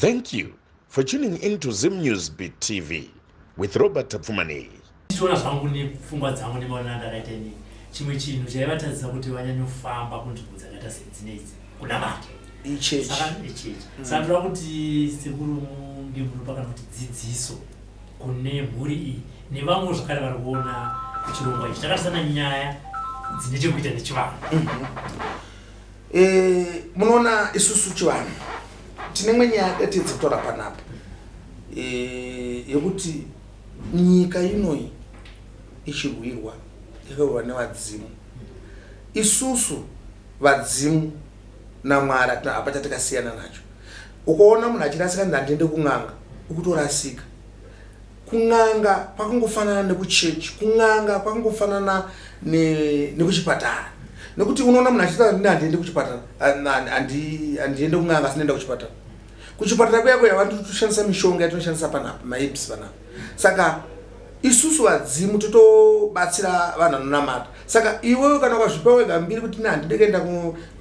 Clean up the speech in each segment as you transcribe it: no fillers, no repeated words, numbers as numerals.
Thank you for tuning in to Zim News Beat TV with Robert Tapfumaneyi. Ndichiona zvangu nepfungwa dzangu nemaonero andakaita inini, chimwe chinhu chaivatadzisa kuti vanyanyofamba kunzvimbo dzakaita sedzine idzi kunamata. Ichechi. Saka ichechi. Saka ndoda kuti sekuru munge munopa kana kuti dzidziso kune mhuri iyi nevamwe zvakare vari kuona chirongwa ichi takatarisana nyaya dzine chekuita nechivanhu. Munoona isusu chivanhu tine imwe nyaya yatedze kutaura panapa yekuti nyika inoyi ichirwirwa yakarwirwa nevadzimu. Isusu vadzimu naMwari hatina hapa chatakasiyana nacho. Ukaona munhu achirasika ndandiende kun'anga, ukutorasika. Kun'anga kwakangofanana nekuchechi, kun'anga kwakangofanana nekuchipatara. Nekuti unoona munhu achiti ndini handiendi kuchipatara, handiende kun'anga asi ndinoenda kuchipatara. Kuchipatara kuya kuya vanotoshandisa mishonga yatinoshandisa panapa, maherbs panapa. Saka isusu vadzimu totobatsira vanhu vanonamata. Saka iwewe kana ukazvipa wega mbiri kuti ini handidi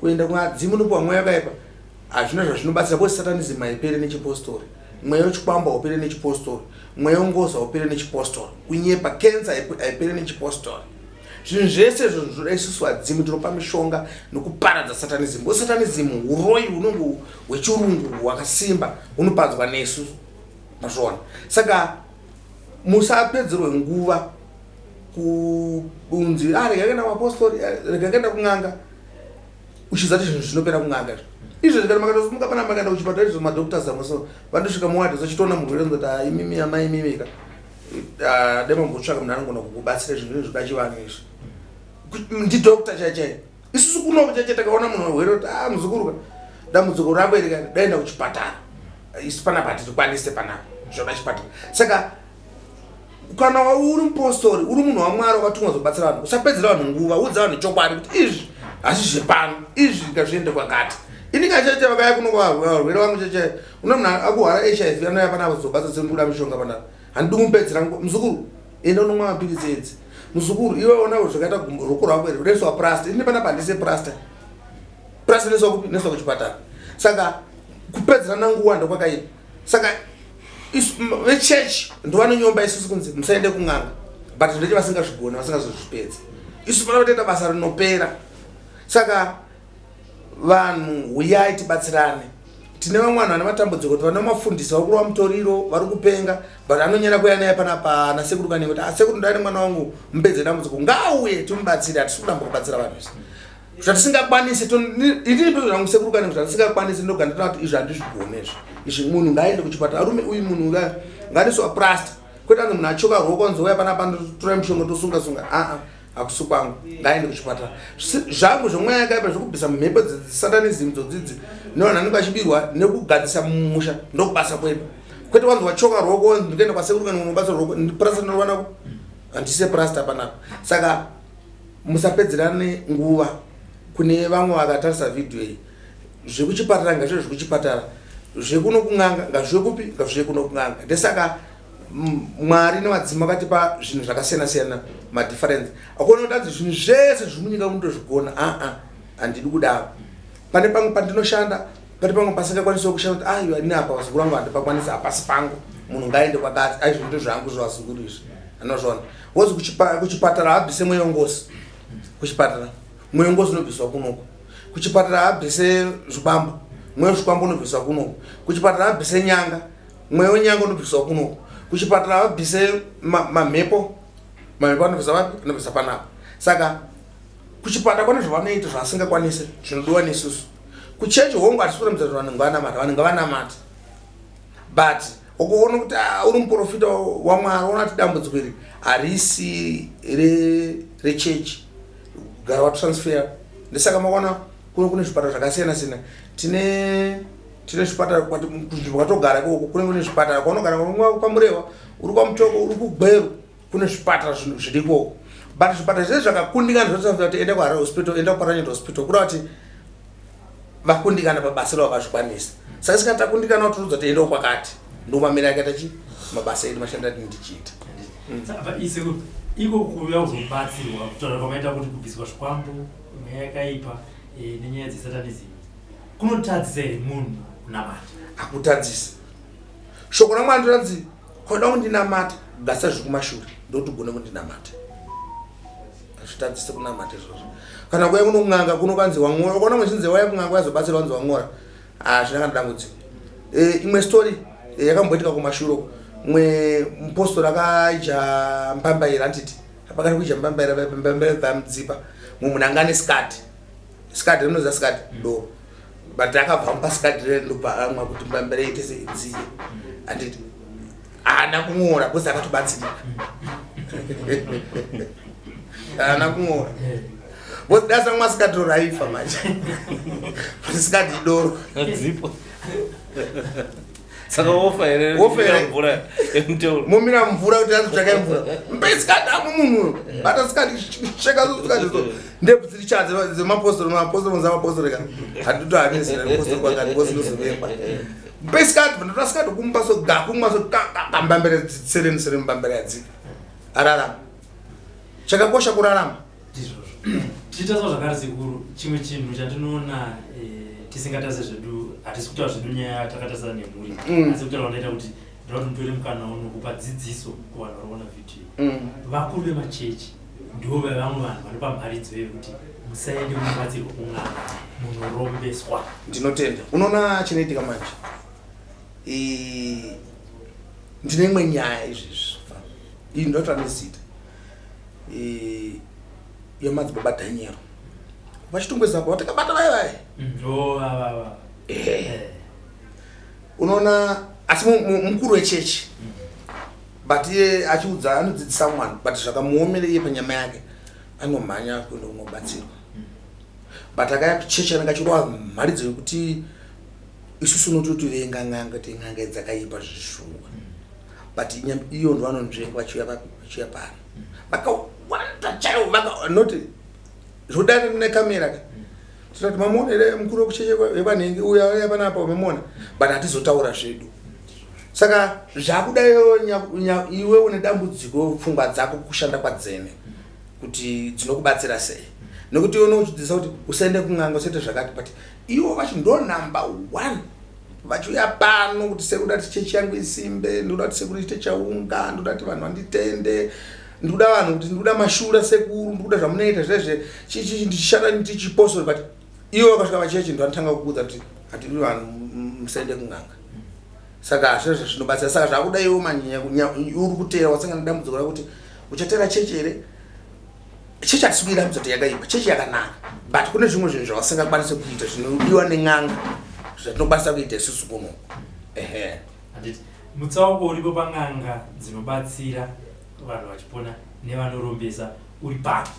kuenda kuvadzimu nokupiwa mweya wakaipa, hazvina zvazvinobatsira because satanism haipere nechipostori. Mweya wechikwambo haupere nechipostori, mweya wengozi haupere nechipostori, kunyepa, cancer haipere nechipostori. Zvinhu zvese izvo zvinoda isusu vadzimu tinopa mishonga nokuparadza satanism. Because satanism uroyi hunenge hwechirungu hwakasimba hunopadzwa nesu, mazviona. Saka musapedzerwe nguva kunzi rega kuenda kumapostori, rega kuenda kun'anga, uchiziva kuti zvinhu zvinopera kun'anga izvo. Izvezvi kana makatosimuka pana makaenda kuchipatara izvo madoctors amwe so vandosvika muwadhi vachitoona murwere vanoti imimi amai imimi ka, dai mambotsvaka munhu anogona kukubatsira zvinhu zvinhu zvikachivanhu izvi. Ndidoctor chai chai. Isusu kuno chai chai takaona munhu murwere kuti muzukuru ka, dambudziko rako iri ka, dai enda kuchipatara. Isu panapa hatikwanise panapa zvoda chipatara. Saka kana uri mupostori, uri munhu waMwari wakatumwa kuzobatsira vanhu, usapedzera vanhu nguva, udza vanhu chokwadi kuti izvi hazvi zvepano, izvi ngazviende kwakati. Ini kacheche vakauya kuno varwere vangu cheche, uno munhu akuhwara HIV anouya panapa kuzobatsira sekuda mishonga panapa. Handidi kumupedzera nguva. Muzukuru, enda unomwa mapiritsi edzi. Muzukuru, iwe ona zvakaita gumbo roko rako iri, unoiswa plaster. Ini panapa handise plaster. Plaster inoiswa kupi? Inoiswa kuchipatara. Saka kupedzerana nguva ndokwakaipa. Saka vechechi ndovanonyomba isusu kunzi musaende kun'anga, but ndeche vasingazvigoni, vasingazozvipedzi. Isu panapa toita basa rinopera. Saka vanhu huyai tibatsirane. Tine vamwe vanhu vane matambudziko kuti vane mafundisi vari kurova mutoriro, vari kupenga, but anonyara kuuya naye panapa nasekuru Kanengo kuti sekuru ndane mwana wangu mupedze dambudziko, ngaauye timubatsire. Hatisi kuramba kubatsira vanhu isu. Zvatisingakwanisi, inini ndozvo zvangu sekuru Kanengo, zvatisingakwanisi ndoga ndinoona kuti izvi handizvigone izvi. Izvi munhu ngaaende kuchipatara. Arume uyu munhu ngaandoiswa plaster. Kwete anzi munhu achoka ruoko anzi uya panapa ndotora mishonga tosunga sunga. Aa, hakusi kwangu. Ngaaende kuchipatara. Zvangu zvemweya yakaipa zvekubvisa mhepo dzesatanism dzodzidzi nevanhu vanenge vachibirwa nekugadzisa mumusha ndokubasa kwedu. Kwete wanzi wachoka ruoko wanzi ndikuenda kwasekuru kana unobatsira ruoko, plaster ndinowana ku? Handise plaster panapa. Saka musapedzerane nguva kune vamwe vakatarisa video iyi. Zvekuchipatara ngazvive zvekuchipatara, zvekuno kun'anga ngazvive kupi? Ngazvive kuno kun'anga. Ndesaka Mwari nevadzimu vakatipa zvinhu zvakasiyana siyana, madifference. Akuona kuti anzi zvinhu zvese zviri munyika unotozvigona. Aa, handidi kudaro. Pane pamwe pandinoshanda, pane pamwe pasingakwanisiwo kushanda kuti aiwa ini apa vazukuru vangu handipakwanisi, hapasi pangu, munhu ngaaende kwakati. Ai zvinhu ndozvangu zvevazukuru izvi, anozviona. Wozi kuchipatara habvise mweya wengozi. Kuchipatara mweya wengozi unobviswa kunoko. Kuchipatara habvise zvikwambo, mweya wezvikwambo unobviswa kunoko. Kuchipatara habvise nyanga, mweya wenyanga unobviswa kunoko. Kuchipatara habvise mamhepo, mamhepo anobvisa vapi? Anobvisa panapa. Saka kuchipatara kwane zvavanoita zvavasingakwanise zvinodiwa nesusu. Kuchechi hongu hatisi kurambidza kuti vanhu ngavanamata, vanhu ngavanamate, but ukuona kuti uri muprofita waMwari, uona kuti dambudziko iri harisi rechechi, gara watransfer. Ndesaka makaona kuno kune zvipatara zvakasiyana siyana. Tine zvipatara kunzvimbo kwatogara ikoko, kune kune zvipatara kwaunogara kwaMurewa, uri kwaMutoko, uri kuGweru, kune zvipatara zviri ikoko. But zvipatara zvese zvakakundikana zvotofanira kuti enda kuHarare Hospital, enda kuParanyenda Hospital, kureva kuti vakundikana pabasa ravo vazvikwanisa. Saka sika takundikana kutorodza kuti endawo kwakati. Ndomamira akaita chi mabasa edu mashanda atini tichiita. Saka isekuru, iko kuuya kuzobatsirwa kutaura kwamaita kuti kubviswa zvikwambo, mweya yakaipa, nenyaya dzesatanism, kunotadzisa here munhu Kunamata Hakutadzisi. Shoko raMwari ndoranzi kwada kundinamata, gasa zviri kumashure ndokuti ugone kundinamata. Hazvitadzisi kunamata izvozvo. Kana kuya kunon'anga kuno kwanzi wang'ora, ukaona muchinzi waya kun'anga wazobatsirwa wanzi wang'ora, hazvina kana dambudziko. Imwe story yakamboitika kumashure uko, mumwe mupostori akaija mbambaira, handiti pakati kuija mbambaira, mbambaira dzamudzipa mumwe munhu anga ane skati, skati rinoziva skati doro, but akabva amupa skati rere ndobva amwa kuti mbambaira iite seidziye, handiti haana kung'ora because akatobatsirika. Haana kung'ora because dasamwa sikati doro aifa manje, but sikati idoro. Dzipo. Saka wofa here? Wofa here? Mvura yemuteuro. Momira mvura kuti azotsvakai mvura, mpe sikati amo munhu uyo, bata sikati, cheka sikati so ndebvu dziri cha dzemapostori, mapostori unza mapostori ka hatitohanisira postori kwakati because ndozovekwa. Mpe sikati, ndotora sikati kumupa so ga kumwa so ka mbambere sereni sereni, mbambere yadzika, ararama. Chakakosha kurarama. Ndizvozvo. Tichitarisa zvakare sekuru, chimwe chinhu chandinoona, tisingatarise zvedu, hatisi kutaura zvedu nyaya takatarisana nemhuri, asi kutaura kwandaita kuti ndoda kuti mutore mukana uno kupa dzidziso kuvanhu vari kuona vhidhiyo. Vakuru vemachechi ndivo vevamwe vanhu vanopa mharidzo yekuti musaende munobatsirwa kun'anga, munorombeswa. Ndinotenda. Unoona chinoitika manje, ndine imwe nyaya izvezvi iyi, ndotora nezita yemadzibaba Dhaniel vachitongweza pa vatakabata vai vai. Oh, ava, ava. Unoona, asi mukuru wechechi, but iye achiudza anodzidzisa mwana, but zvakamuomera iye panyama yake anomhanya kuenda kunobatsirwa, but akaya kuchechi anenge achirova mharidzo yekuti isusu unototivenga n'anga, kuti n'anga dzakaipa zvishuwa, but iyo ndo vanonzvenga vachiuya vachiuya pano vakawanda chaivo not zvodani nekamera ka tinoti mamuona here mukuru wekucheche wepanhingi uya uya panapa mamuona, but hatizotaura zvedu. Saka zvakudayo iwe une dambudziko, pfungwa dzako kushanda kwadzene kuti dzinokubatsira sei, nekuti iwe unochidzidzisa kuti usaende kun'anga, usaite zvakati, but ivo vacho ndo number one vachiuya pano kuti sekuda kuti chechi yangu isimbe, ndoda kuti sekuru iite chaunga, ndoda kuti vanhu vanditende, ndikuda vanhu kuti ndikuda mashura sekuru, ndikuda zvamunoita zvezve chichi ndichishanda ndichipostori, but ivo vakasvika vachechi ndo vanotanga kukuudza kuti hatidi vanhu, musaende kun'anga. Saka hazvizvo zvinobatsira. Saka zvakuda iwo manyanya uri kuteera, wasangana nedambudziko rakuti uchateera chechi here? Chechi hatisi kuirambidza kuti yakaipa, chechi yakanaka, but kune zvimwe zvinhu zvavasingakwanisi kuita zvinodiwa nen'anga zvatinokwanisa kuita isusu kuno, ehe. Handiti mutsauko uripo pan'anga dzinobatsira vanhu vachipona nevanorombesa uri papi,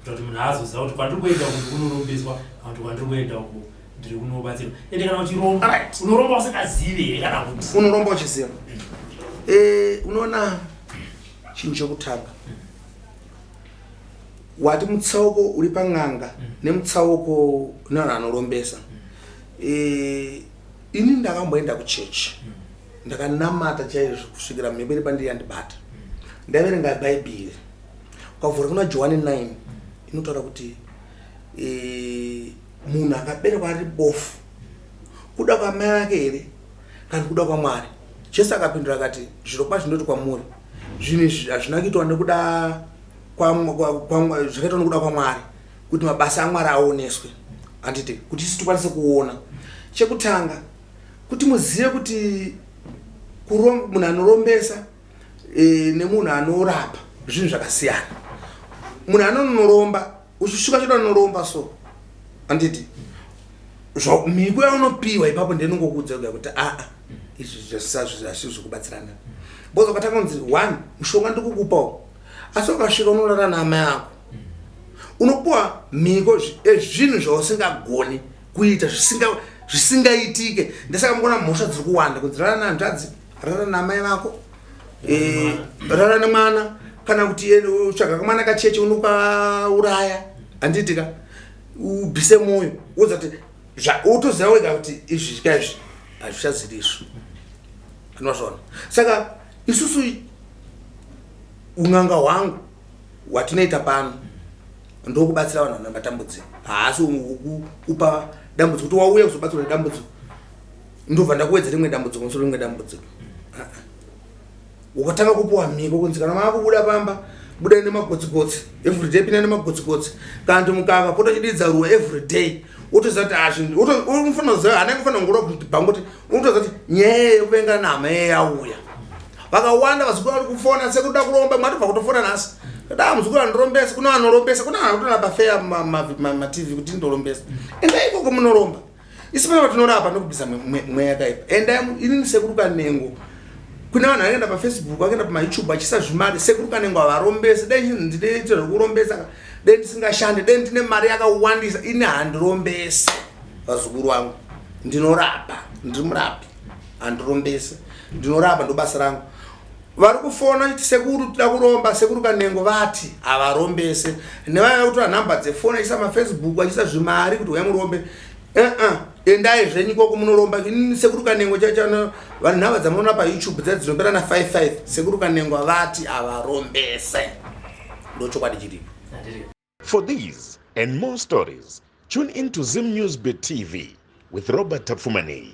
kuita kuti munhu azoziva kuti kwandiri kuenda uku ndikunorombeswa kana kuti kwandiri kuenda uku ndiri kunobatsirwa? Ende kana uchiromba, unoromba usingazivi here kana kuti Unoromba uchiziva? Unoona, chinhu chokutanga wati mutsauko uri pan'anga nemutsauko nevanhu vanorombesa. Ini ndakamboenda kuchechi, ndakanamata chaizvo kusvikira mhepo iri pandiri yandibata. Ndaverenga Bhaibheri, ukavhura kuna Johani 9 inotaura kuti munhu akaberekwa ari bofu, kuda kwamai vake here kana kuda kwaMwari? Jesu akapindura akati, "Zviro kwazvo ndinoti kwamuri, zvinhu izvi hazvina kuitwa nekuda zvakaitwa nekuda kwaMwari, kuti mabasa aMwari aoneswe." Handiti kuti isu tikwanise kuona. Chekutanga, kuti muzive kuti munhu anorombesa nemunhu anorapa zvinhu zvakasiyana. Munhu anonoromba, uchisvika choda anoromba so, handiti mhiko yaunopiwa ipapo ndinongokuudza kuga kuti aa, izvi zvasizvi zvekubatsirana, because ukatanga kunzi one mushonga ndikukupawo, asi ukasvika unorara naamai ako, unopuwa mhiko ezvinhu zvausingagoni kuita, zvisingaitike. Ndesaka mukuona mhosva dziri kuwanda kunzi rara nehanzvadzi, rara naamai vako, rara nemwana, kana kuti tsvaga kamwana kacheche unokauraya, handiti ka, ubvise mwoyo, woza kuti wotoziva wega kuti izvi zvika izvi hazvichaziri izvo anozvona. Saka isusu un'anga hwangu hwatinoita pano ndokubatsira vanhu vane matambudziko, haasi kupa dambudziko kuti wauya kuzobatsirwa nedambudziko. Ndobva ndakuwedza rimwe dambudziko musoro rimwe dambudziko. Ah, ah. Ukatanga kupuwa mhiko kunzi kana maakubuda pamba budai nemagotsigotsi everyday, pinai nemagotsigotsi, kana kuti mukaka pota chididza ruwa everyday, wotoziva kuti azvi unofanira kuziva hana ikufanira kungorwa kuti bhangu kuti unotoziva kuti nyaya yekuvengana nehama yeye yauya. Vakawanda vazukuru vari kufona sekuda kuromba, mwatobva kutofona nhasi da muzukuru andirombesa. Kuna vanorombesa, kuna vanotoona pafeya matv kuti ndorombesa. Endai ikoko munoromba. Isi pana vatinorapa nokubvisa mweya yakaipa. Endai. Inini Sekuru Kanengo, kune vanhu vakaenda paFacebook, vakaenda pamaYouTube achiisa zvimari, Sekuru Kanengo havarombesi. Dai ndinoita zvekurombesa, dai ndisingashande, dai ndine mari yakawandisa. Ini handirombesi vazukuru vangu, ndinorapa. Ndiri murapi, handirombesi, ndinorapa, ndo basa rangu. Vari kufona chiti, "Sekuru, toda kuromba," Sekuru Kanengo vati havarombese. Nevaya kutora nhamba dzefoni achiisa maFacebook achiisa zvimari kuti uya murombe, uh-uh. Endai zvenyu ikoko munoromba. Inini Sekuru Kanengo chachano vanhu nhamba dzamunoona paYouTube dza dzinopera na55, Sekuru Kanengo vati havarombese, ndo chokwadi chiripo. Handiri. For these and more stories, tune in to Zim News Bit TV with Robert Tafumani.